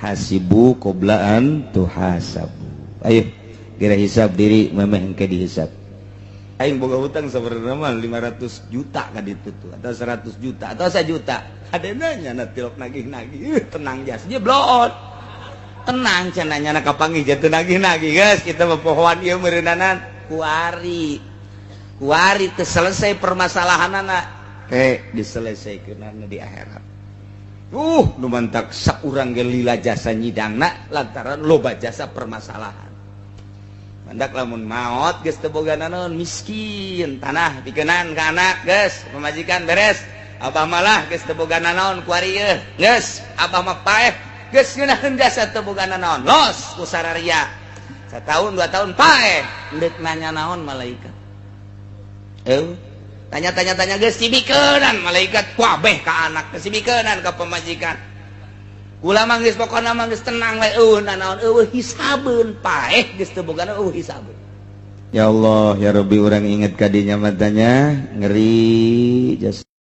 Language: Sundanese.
Hasibu qabla an tuhasabu. Ayo kira hisab diri, memeh engke dihisab. Aing boga hutang sebenarnya mah 500 juta kan itu tuh, atau 100 juta atau 1 juta. Ada nanya na tilok nagih-nagih, tenang jas dia bloon. Tenang cenah nyana kapanggih jatuh nagih-nagih, guys. Kita mah pohoan ieu meureunana kuari. Kuari teu selesai permasalahanana. Ke diselesaikeunana di akhirat. Nu mantak saurang ge lila jasa nyidangna lantaran loba jasa permasalahan. Mandak lamun maot geus teu boga nanaon, miskin, tanah pikenan ka anak geus, pamajikan beres. Abah malah geus teu boga nanaon kuari ieu. Geus, abah mah paeh, geus ngeunaheun jasa teu boga nanaon. Los ku sararia. Satahun 2 tahun paeh, endek nanya naon malaikat. Eh, tanya-tanya tanya geus cibikeunan malaikat kabeh ka anak, cibikeunan ka pamajikan. Kula mah geus pokona mah geus tenang we, eueuh nanaon, eueuh hisabeun, paeh geus teu boga eueuh hisabeun. Ya Allah ya Rabbi, urang inget ka dinya matanya ngeri jasa.